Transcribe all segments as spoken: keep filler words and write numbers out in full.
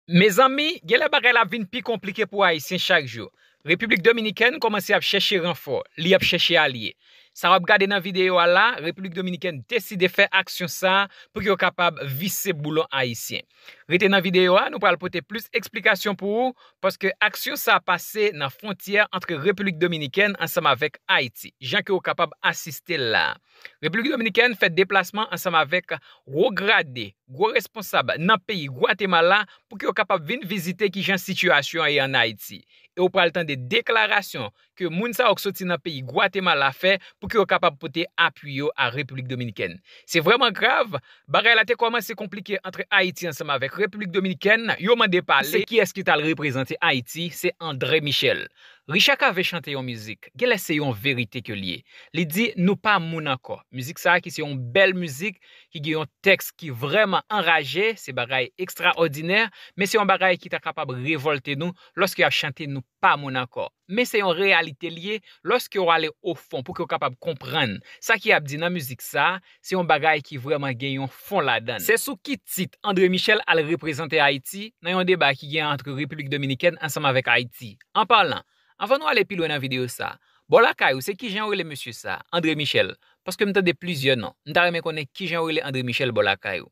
Mezanmi, genlè bagay la ap vin pi konplike pou Ayisyen chak jou. Repiblik Dominikèn kòmanse ap chèche ranfò, li ap chèche alye. Sa w ap gade nan videyo a la, Repiblik Dominikèn deside fè aksyon sa a pou ke yo kapab vise boulon ayisyen. Rete nan videyo a, nou pral pote plis eksplikasyon pou ou, paske aksyon sa a pase nan fwontyè ant Repiblik Dominikèn ansanm avèk Ayiti, jan ke w kapab asiste l la a. Repiblik Dominikèn fè deplasman ansanm avèk wo grade, gwo responsab nan peyi Gwatemala pou ke yo kapab vin vizite kijan sitiyasyon an ye ann Ayiti. E w pral tande deklarasyon ke moun sa yo k soti nan peyi Gwatemala fè pou ke yo kapab pote apui yo a Repiblik Dominikèn. Se vrèman grav, bagay la te kòmanse konplike ant Ayiti ansanm avèk Repiblik Dominikèn, yo mande pale. Se kiyès ki t al reprezante Ayiti? Se André Michel. Richard Cavé chante yon mizik, genlè se yon verite ke l ye. Li di, "Nou pa moun ankò." Mizik sa a ki se yon bèl mizik, ki gen yon tèks ki vrèman anraje, se bagay ekstraòdinè, men se yon bagay ki ta kapab revòlte nou lòske y ap chante "Nou pa moun ankò." Men se yon reyalite l ye, lòske w ale ofon pou ke w kapab konprann sa ke y ap di nan mizik sa a, se yon bagay ki vrèman gen yon fon ladan l. Se sou ki tit André Michel al reprezante Ayiti nan yon deba ki gen ant Repiblik Dominikèn ansanm avèk Ayiti? An palan, anvan nou ale pi lwen nan videyo sa a, bò lakay ou, se kijan yo rele mesye sa a, André Michel? Paske m tande plizyè non. M ta renmen konnen kijan yo rele André Michel bò lakay ou.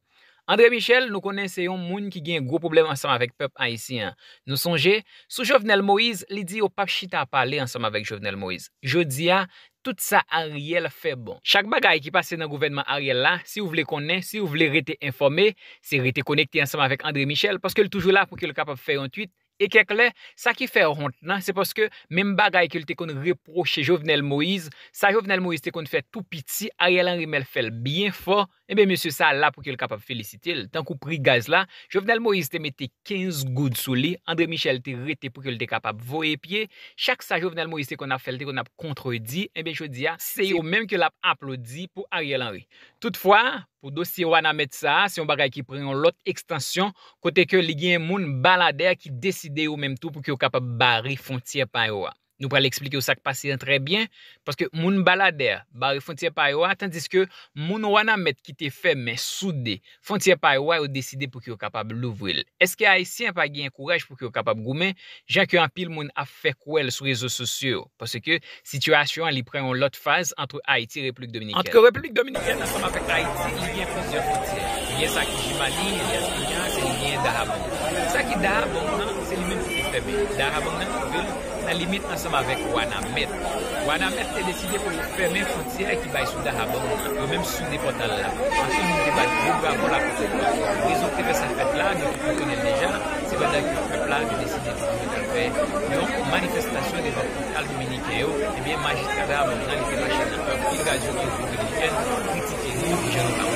André Michel, nou konnen se yon moun ki gen gwo pwoblèm ansanm avèk pèp ayisyen an. Nou sonje, sou Jovenel Moïse, li di yo p ap chita pale ansanm avèk Jovenel Moïse. Jodi a, tout sa Ariel fè bon. Chak bagay ki pase nan gouvènman Ariel la, si w vle konnen, si w vle rete enfòme, se rete konekte ansanm avèk André Michel, paske l toujou la pou ke l kapab fè yon twit. E kèk lè, sa ki fè wont lan, se paske menm bagay ke l te konn repwoche Jovenel Moïse, sa Jovenel Moïse te konn fè tou piti, Ariel Henry Mel fè l byen fò, ebyen mesye sa a la pou ke l kapab felisite l. Tankou pri gaz la, Jovenel Moïse te mete kenz goud sou li, André Michel te rete pou ke l te kapab voye pye. Chak sa Jovenel Moïse te konn ap fè, l te konn ap kontredi, ebyen jodi a, se yo menm ke l ap aplodi pou Ariel Henry. Toutfwa, pou dosye Wanament sa a, se yon bagay ki pran yon lòt ekstansyon, kote ke li gen moun baladè ki deside yo menm tou pou ke yo kapab bare fwontyè pa yo a. Nou pral eksplike w sa k pase an trè byen, paske moun baladè bare fwontyè pa yo a, tandiske moun Wanament ki te fèmen, soude, fwontyè pa yo a, yo deside pou ke yo kapab louvri l. Èske Ayisyen pa gen kouraj pou ke yo kapab goumen, jan ke anpil moun ap fè kwè l sou rezo sosyo yo? Paske sitiyasyon an, li pran yon lòt faz ant Ayiti e Repiblik Dominikèn. Ant Repiblik Dominikèn ansanm avèk Ayiti, li gen plizyè fwontyè. Li gen sa ki Jimani, li gen Espinya, se li gen Dahabang. Sa ki Dahabang nan, se li menm ki te fèmen. Dahabang nan twouve l nan limit ansanm avèk Wanament. Wanament te deside pou yo fèmen fwontyè ki bay sou Dahabang nan. Yo menm soude pòtal la. Anpil moun te bat gwo bravo lakontèt yo. Rezon ki te fè sa fèt la, nou tout nou konnen l deja, se pandan ke pèp la te deside pou yo t al fè yon manifestasyon devan pòtal dominiken yo, ebyen, majistra Dahabang nan, li te mache nan anpil radyo dominiken, kritike nou, kijan nou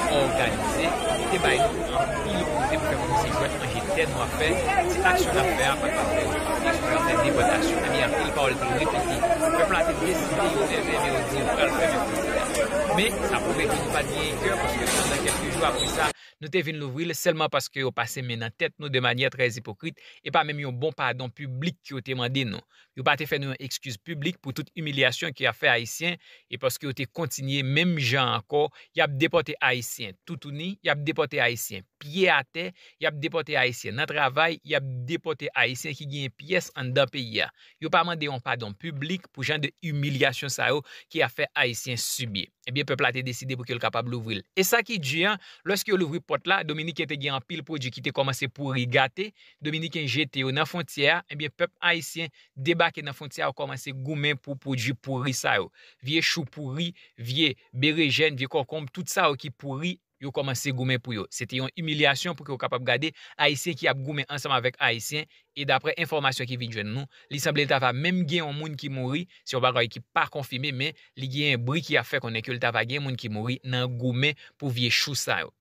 pa òganize, li te bay nou anpil kote pou fè kòmsi jwèt manje tè nou ap fè, ti aksyon n ap fè a pa t ap fè, aksyon n ap fè depòtasyon, ebyen, anpil pawòl te repete. Pèp la te deside, yo leve, men yo di yo pral fèmen fwontyè a. Men, sa pwouve ke nou pa t gen kè, paske pandan kèlke jou apre sa, nou te vin louvri l sèlman paske yo pase men nan tèt nou de manyè trè ipokrit, e pa menm yon bon padon piblik ke yo te mande nou. Yo pa te fè nou yon ekskiz piblik pou tout imilyasyon ke y ap fè Ayisyen, e paske yo te kontinye menm jan ankò, y ap depòte Ayisyen toutouni, y ap depòte Ayisyen pye atè, y ap depòte Ayisyen nan travay, y ap depòte Ayisyen ki genyen pyès anndan peyi a. Yo pa mande yon padon piblik pou jan de imilyasyon sa yo ke y ap fè Ayisyen sibi. Ebyen, pèp la te deside pou ke l kapab louvri l. E sa ki di an, lòske yo louvri pòt la, Dominiken te gen anpil pwodui ki te kòmanse pouri gate, Dominiken jete yo nan fwontyè a, ebyen, pèp ayisyen debake nan fwontyè a, yo kòmanse goumen pou pwodui pouri sa yo. Vye chou pouri, vye berejèn, vye kòkonb, tout sa yo ki pouri, yo kòmanse goumen pou yo. Se te yon imilyasyon pou ke w kapab gade Ayisyen ki ap goumen ansanm avèk Ayisyen, e daprè enfòmasyon ki vin jwenn nou, li sanble l ta va menm gen yon moun ki mouri, se yon bagay ki pa konfime, men li gen bri ki ap fè konnen ke l ta va gen moun ki mouri nan goumen pou vye chou sa yo.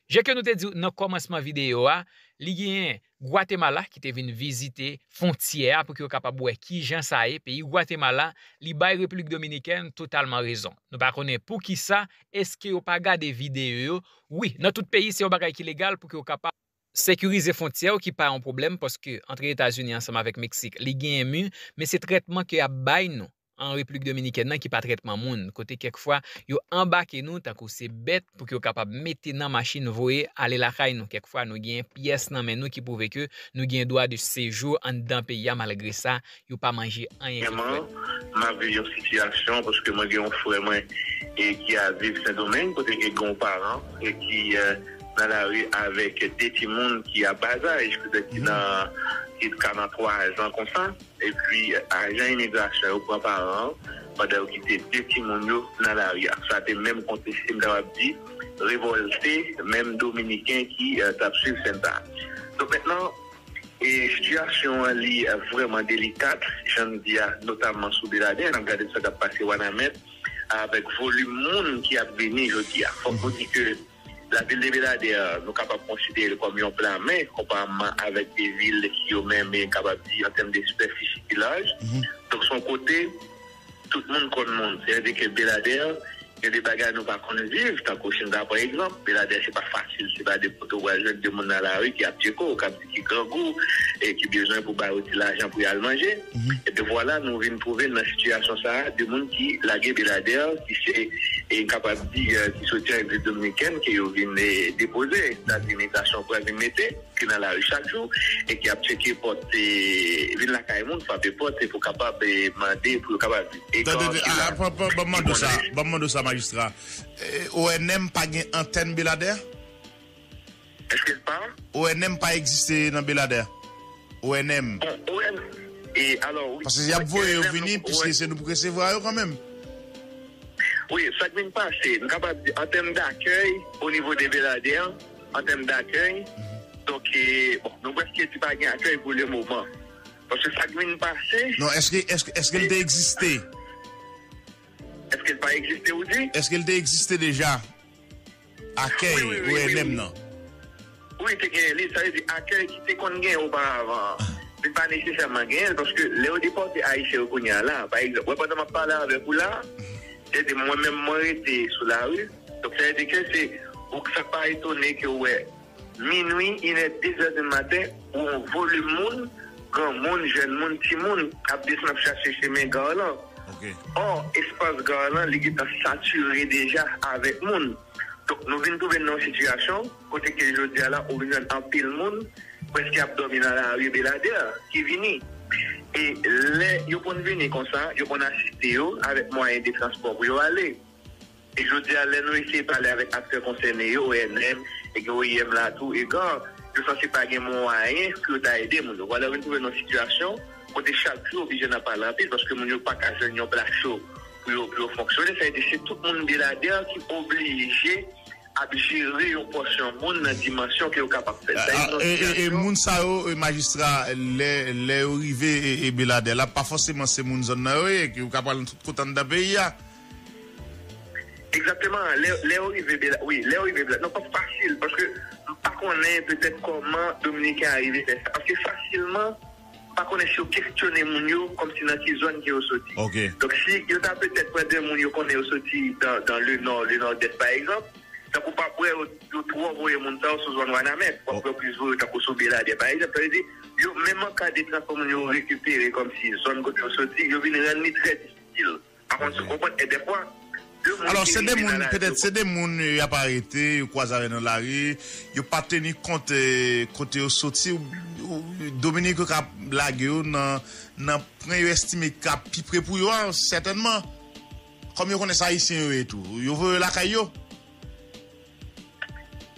Jan ke nou te di w nan kòmansman videyo a, li genyen Gwatemala ki te vin vizite fwontyè a pou ke yo kapab wè kijan sa ye. Peyi Gwatemala, li bay Repiblik Dominikèn totalman rezon. Nou pa konnen poukisa, èske yo pa gade videyo yo? Wi, nan tout peyi, se yon bagay ki legal pou ke yo kapab sekirize fwontyè yo, ki pa yon pwoblèm, paske ant Etazini ansanm avèk Meksik, li genyen mi, men se trètman ke y ap bay nou. an Repiblik Dominikèn nan ki pa trètman moun, kote kèk fwa yo anbake nou tankou se bèt pou ke yo kapab mete nan machin voye ale lakay nou. Kèk fwa nou gen pyès nan men nou ki pwouve ke nou gen dwa de sejou anndan peyi a, malgre sa, yo pa manje anyen kèk fwa. Vrèman, m ap viv yon sitiyasyon paske mwen gen yon frè mwen e ki ap viv Sendomeng, kote ke gen yon paran e ki e, nan lari avèk de timoun ki ap ba zaj, petèt ki nan ki ka nan twa zan konsa. Epi ajan imigrasyon yo pran paran an pandan yo kite de timoun yo nan lari a. Sa te menm konte, si m kapab di, revòlte menm Dominiken ki e, t ap swiv sèn sa a. Donk, mentnan, e sitiyasyon an li e, vrèman delikat, jan m di a, notamman sou Beladè, n ap gade sa k ap pase Wanament, avèk volim moun ki ap vini jodi a. Fòk nou di ke lavil de Beladè, nou kapab konsidere l kòm yon plamen, konpareman avèk de vil ki yo menm, e kapab di, an tèm de sipèfisi ki laj. Donk, se yon kote, tout moun konn moun. Sètadi ke Beladè, gen de bagay nou pa konn viv, tankou si n ta pran egzanp, Beladè se pa fasil, se pa de kote w pral jwenn de moun nan lari ki ap tcheke w, k ap di ki grangou, e ki bezwen pou ba yo ti lajan pou y al manje. Epi vwala, nou vin twouve n nan sitiyasyon sa a, de moun ki lage Beladè, ki se, e kapab di, e, ki soti an Repiblik Dominikèn, ke yo vin e, depoze, sètadi imigrasyon pral vin mete, ki nan lari chak jou, e ki ap tcheke pòt, e, vin lakay moun, frape pòt, e pou kapab e, mande, pou yo kapab viv. E Tande, kan tande, ki a, la, a, pa, pa, ban m mande w sa, ban m mande w sa, majistra. E, O N M pa gen antèn Beladè? Èske l pa? O N M pa egziste nan Beladè. O N M. Bon, O N M, e, alò, wi. Paske y ap voye yo vini, piske se nou pou resevwa yo kanmenm. Wi, sa k vin pase, m kapab di, an tèm dakèy, o nivo de Beladè, an tèm dakèy, donk, e, bon, nou prèske di pa gen akèy pou le moman. Paske sa k vin pase. Non, èske, èske, èske l te egziste? Èske l pa egziste, ou di? Èske l te egziste deja? Akèy O N M nan. Wi, te gen li, sa vle di akèy ki te konn gen oparavan an. Li pa nesesèman genyen l, paske lè yo depòte Ayisyen yo kounye a la, pa egzanp, wè, pandan m ap pale avèk ou la, se di mwen menm, mwen rete sou lari. Donk, sa vle di ke se, ou, sa pa etone ke w wè minwi, inè, de zè di maten, ou yon volim moun, granmoun, jèn moun, timoun, ap desann ap chache chemen Gar lan. Ò, espas Gar lan, li gentan satire deja avèk moun. Donk, nou vin twouve n nan yon sitiyasyon kote ke jodi a la, ou vin jwenn anpil moun prèske ap dòmi nan lari Beladè ki vini. E lè yo konn vini konsa, yo konn asiste yo avèk mwayen de transpò pou yo ale. E jodi a, lè nou eseye pale avèk aktè konsène yo, O N M, e gen O I M la tou, e Gar, yo sanse pa gen mwayen pou yo ta ede moun yo. Vwala, yo vin twouve n nan yon sitiyasyon kote chak jou oblije n ap pale anpil, paske moun yo pa ka jwenn yon plas cho pou yo, pou yo fonksyone. Sa vle di, se tout moun Beladè ki oblije ap jere yon pòsyon moun nan dimansyon ke yo kapab fè. Sa vle di, e, e, e moun sa yo, e, majistra, lè, lè yo rive, e, e Beladè la, pa fòseman se moun zòn nan yo ye, ke yo ka pral nan tout kote anndan peyi a. Egzakteman, lè, lè yo rive Bela, wi, lè yo rive Bela, non, pa fasil, paske m pa konnen petèt kòman Dominiken a rive fè sa, paske fasilman, m pa konnen si yo kestyone moun yo kòmsi nan ki zòn ke yo soti. Donk, si yo ta petèt pran de moun yo konnen yo soti dan, dan le nò, le nòdès, pa egzanp, tankou pa prè yo, yo twò voye moun sa yo sou zòn Wanament, w ap wè plis voye yo tankou sou Beladè, pa egzanp. Sa vle di, yo, menm an ka de transpò moun yo rekipere kòmsi zòn kote yo soti, yo vin rann li trè difisil. Pa konn si w konprann, e dèfwa, de moun Alò, ki se de rive moun, nan petèt, se de moun, y ap arete, yo kwaze avè nan lari, yo pa teni kont, eh, kote yo soti, ou, ou, Dominik yo ka lage yo nan, nan pwen yo estime ki ka pi pre pou yo a, sètènman. Kòm yo konnen se Ayisyen yo ye tou, yo voye yo lakay yo.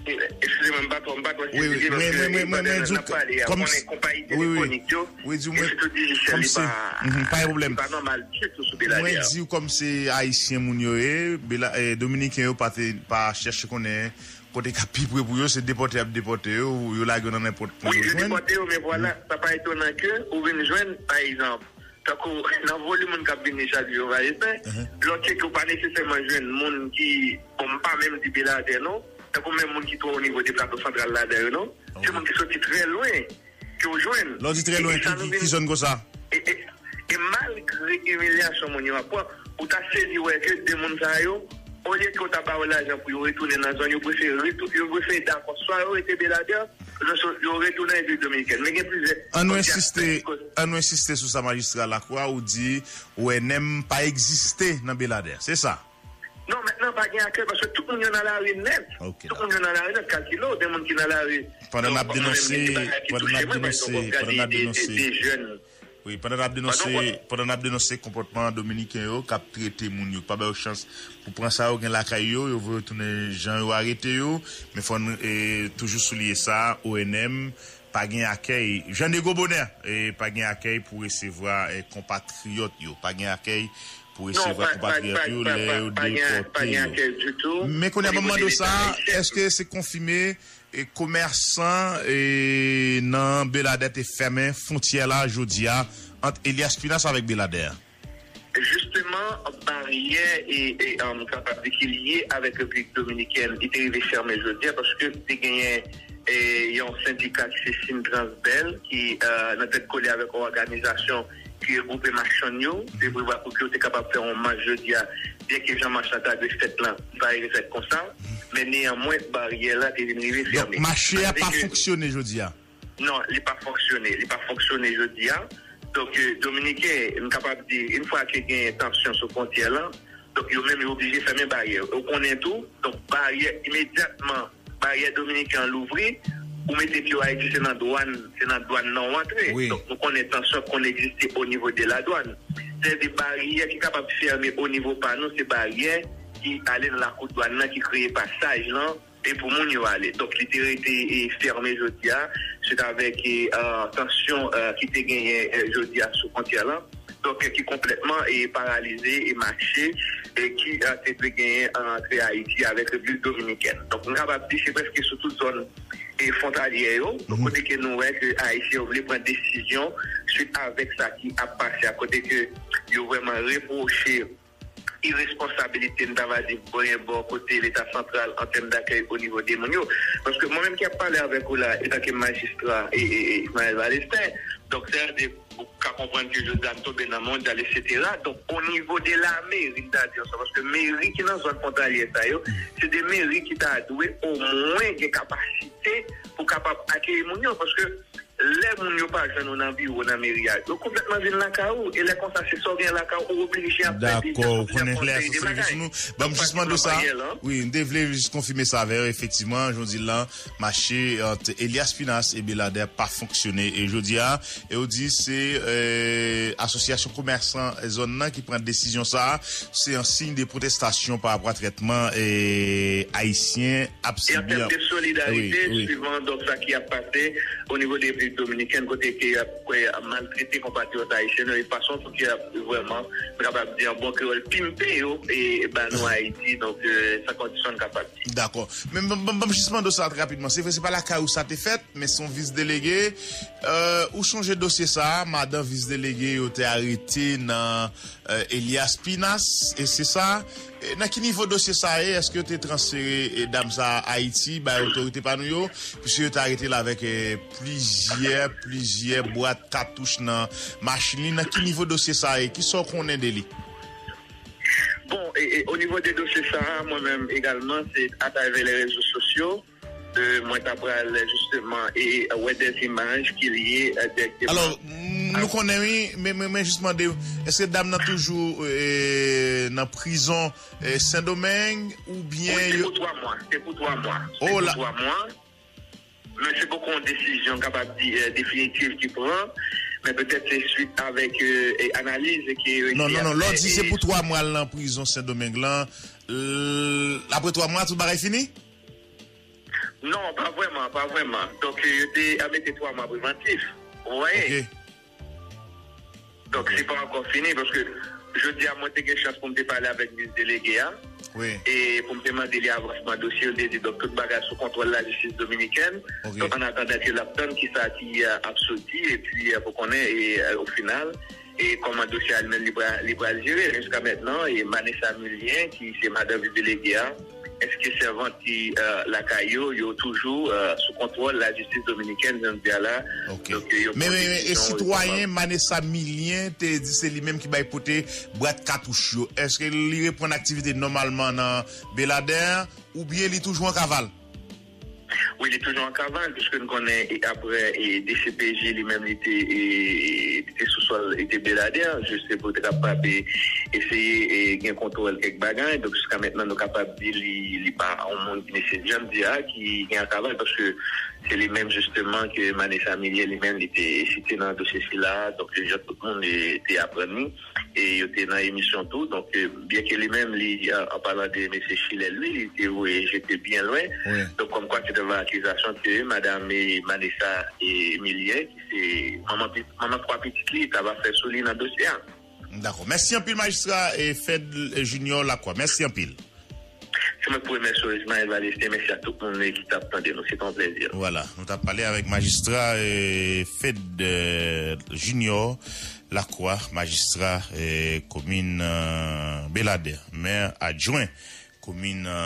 Eskize mwen, m pa twò, m pa twò Wi, wi, sezi, men, paske men, men, men, pandan men, n ap pale a, ou konnen konpayi telefonik yo, wi, di mwen, e sitou Digicel, li pa, mhm, pa gen pwoblèm. Li pa nòmal ditou sou Beladè. Mwen di w kòm se Ayisyen moun yo ye, Bela, eh, Dominiken yo pa te, pa chèche konnen kote k ap pi pre pou yo, se depòte y ap depòte yo, yo lage yo nan nenpòt pwen yo jwenn. Wi, yo depòte yo, men vwala, sa pa etonan ke ou vin jwenn, pa egzanp, tankou nan volim moun k ap vini chak jou yo va esen, lè w tcheke ou pa nesesèman jwenn moun ki, bon, m pa menm di Beladè non, tankou menm moun ki twò o nivo de Plato Santral ladan yo non, se moun ki soti trè lwen ke w jwenn. Lè w di trè lwen, ki, ki, ki zòn konsa? E, e, e malgre imilyasyon moun yo ap pran, ou ta sezi wè ke de moun sa yo, olye ke w ta ba yo lajan pou yo retounen nan zòn yo, prefere retou-, yo prefere dakò swa yo rete Beladè, yo retounen Repiblik Dominikèn. Men gen plizyè An nou ensiste, An nou ensiste sou sa, majistra Lacroix, ou di O N M pa egziste nan Beladè. Se sa? Non, mentnan pa gen akèy paske tout moun yo nan lari nèt. Ok, tout moun yo nan lari nèt, kalkile w, gen moun ki nan lari. Pandan n ap denonse, pandan n ap denonse, pandan n ap denonse, wi, pandan n ap denonse, pandan n ap denonse konpòtman dominiken yo k ap trete moun yo, k pa ba yo chans pou pran sa yo gen lakay yo, yo voye yo tounen jan yo arete yo. Men fò n, e, toujou souliye sa, O N M pa gen akèy. Jean Nego Bonheur, e, pa gen akèy pou resevwa, e, konpatriyòt yo. Pa gen akèy pou resevwa konpatriyòt yo lè yo depòte yo. Men kounye a ban m mande w sa, èske se konfime, e, komèsan, e, nan Beladè te fèmen fwontyè la jodi a ant Elias Pinas avèk Beladè? Jisteman, baryè e, e, um, kapab di ki lye avèk Repiblik Dominikèn, li te rive fèmen jodi a paske te genyen, e, yon sendika ki se Sintrans Bèl ki, e, nan tèt kole avèk yon òganizasyon ki regwoupe machann yo, te prevwa pou ke yo te kapab fè yon mach jodi a, byenke jan mach la ta dwe fèt lan, li pa rive fèt konsa, men neyanmwen, baryè la te vin rive fèmen. Donk, mache a pa fonksyone jodi a? Non, li pa fonksyone. Li pa fonksyone jodi a. Donk, e, Dominiken, m kapab di, yon fwa ke gen tansyon sou fwontyè lan, donk, yo menm, yo oblije fèmen baryè. Ou konnen tou, donk, baryè, imedyatman, baryè dominiken an louvri, ou mete pye w Ayiti, se nan dwàn, se nan dwàn nan w antre. Wi. Donk, nou konnen tansyon konn egziste o nivo de ladwàn. Sètadi baryè ki kapab fèmen o nivo pa nou, se baryè ki ale nan lakou dwàn nan, ki kreye pasaj lan, e pou moun yo ale. Donk, li te rete, e, fèmen jodi a, swit avèk, e, e, tansyon, e, ki te genyen, e, jodi a sou fwontyè lan. Donk, e, ki konplètman, e, paralize, e, mache, e, ki, e, te dwe genyen an antre Ayiti avèk Repiblik Dominikèn. Donk, nou kapab di se prèske sou tout zòn, e, fwontalyè yo, kote ke nou wè ke Ayisyen yo vle pran desizyon swit avèk sa ki ap pase a, kote ke yo vrèman repwoche iresponsabilite, m ta va di, bò e bò kote Leta santral an tèm dakèy o nivo de moun yo. Paske mwen menm ki ap pale avèk ou la, etanke majistra e, e, e Ismaël Valestin, donk, sètadi, ou ka konprann ke jodi a n tonbe nan mondyal, etsetera. Donk, o nivo de lameri, m ta di sa, paske meri ki nan zòn fwontalyè sa yo, se de meri ki ta dwe omwen gen kapasite pou kapab akeyi moun yo, paske lè moun yo pa jwenn ou nan biwo, nan meri a, yo konplètman vin lakay ou. E lè konsa, se sa w gen lakay ou, ou oblije ap fè deja, ou oblije ap konseye de bagay. Ban m jis mande w sa. Wi, m te vle jis konfime sa avè w, efektivman, jan w di l lan, mache ant Elias Pinas e Beladè pa fonksyone. E jodi a, e w di se, e, asosyasyon komèsan zòn nan ki pran desizyon sa a, se yon siy de pwotestasyon pa rapò a trètman, e, Ayisyen ap sibi. E an tèm de solidarite, wi, wi, swivan, donk, sa ki ap pase o nivo de Repiblik Dominikèn, kote ke y ap kwè maltrete konpatriyòt ayisyen yo, e fason pou ke y ap vrèman, nou kapab di an bon kreyòl, pimpe yo, e ba nou Ayiti, donk, e, san kondisyon, n kapab di. Dakò. Men ban m jis mande w sa trè rapidman. Se vre, se pa lakay ou sa te fèt, men se yon vis delege. E, ou chonje dosye sa a, madan vis delege yo te arete nan, e, Elias Pinas, e se sa. E, nan ki nivo dosye sa a ye? Èske yo te transfere, e, dam sa a Ayiti, bay otorite pa nou yo? Piske yo te arete l avèk, e, plizyè, plizyè bwat katouch nan machin li. Nan ki nivo dosye sa a ye? Kisa w konnen de li? Bon, e, e, o nivo de dosye sa a, mwen menm egalman, se atravè les réseaux sociaux, e, mwen ta pral, jisteman, e, wè dè imaj ki lye, e, dirèkteman. Alò, m-, nou konnen, wi, men, men, men jis mande, èske dam nan toujou, e, nan prizon, e, Sendomeng, oubyen... Wi, se pou twa mwa, se pou twa mwa. Se pou twa mwa. Men se poko yon desizyon, kapab di, e, definitif ki pran, men petèt se swit avèk, e, e, analiz ke... Non, non, non, lè w di se pou twa mwa l nan prizon Sendomeng lan, l-, apre twa mwa, tout bagay fini? Non, pa vrèman, pa vrèman. Donk, yo te, a, mete twa mwa prevantif. Ou wè? Ok. Donk, se pa ankò fini, paske jodi a, mwen te gen chans pou m te pale avèk vis delege a. Wi. E pou m te mande li avansman dosye, yo te di, donk, tout bagay sou kontwòl lajistis dominikèn. Ok. Donk, an atandan ke l ap tann kisa ki, e, ap soti, epi, e, pou konnen, e, e, o final, e kòman dosye a li menm li pral, li pral jere. Jiska mentnan, e Vanessa Millien, ki se madan vis delege a, èske sèvant ki, e, lakay yo, yo toujou, e, sou kontwòl lajistis dominikèn, jan n di a la? Ok. Donk, yo pran desizyon. Men, men, men, e sitwayen Vanessa Millien te di se li menm ki bay pote bwat katouch yo. Èske li reprann aktivite nòmalman nan Beladè, oubyen li toujou an kaval? Wi, li toujou an kaval, piske n konnen, e, apre, e, D C P J li menm, li te, e, li te sou sòl, li te Beladè, jis pou te kapab, e, eseye, e, gen kontwòl kèk bagay. Donk, jiska mentnan, nou kapab di li, li pa yon moun ki, mesye Jan di a, ki gen an kaval, paske se li menm, jisteman, ke Manessa Milien, li menm, li te site nan dosye sila a. Donk, jan tout moun, e, te aprann li. E yo te nan emisyon tou. Donk, e, byen ke li menm, li, an, an palan de mesye Chilè, li, li te voye jete byen lwen. Wi. Donk, kòmkwa se de akizasyon ke madanm, e, Manessa, e, Milien, ki se manman pi-, manman twa pitit li, ta va fè sou li nan dosye a. Dakò. Mèsi anpil, majistra, e, Fed Junior Lacroix. Mèsi anpil. Se mwen ki pou remèsye w, Ismaël Valestin. Mèsi a tout moun, e, ki t ap tande nou. Se te yon plèzi. Vwala, nou t ap pale avèk majistra, e, Fed, e, Junior Lacroix, majistra, e, komin, e, Beladè, mè adjwen komin, e,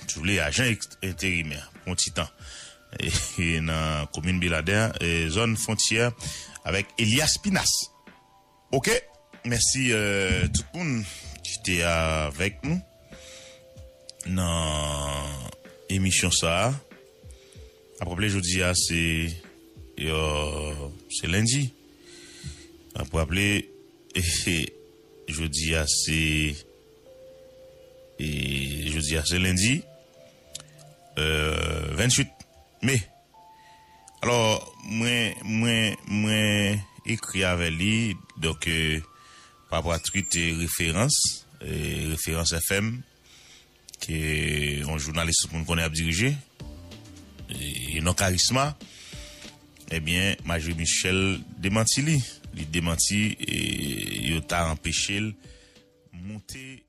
si w vle, ajan ek-, enterimè, pou yon ti tan. E, e nan komin Beladè, e, zòn fwontyè avèk Elias Pinas. Ok, mèsi, e, tout moun ki te avèk nou nan emisyon sa a. N ap raple jodi a se, e, se lendi. N ap raple, jodi a se, e, jodi a se lendi, e, venntuit me. Alò, mwen, mwen, mwen ekri avè li, donk, e, pa rapò a tweet, e, Referans, e, Referans F M, ke yon jounalis tout moun konnen ap dirije, e, e non Karisma, ebyen, Majori Michel demanti li. Li demanti, e, yo ta anpeche l monte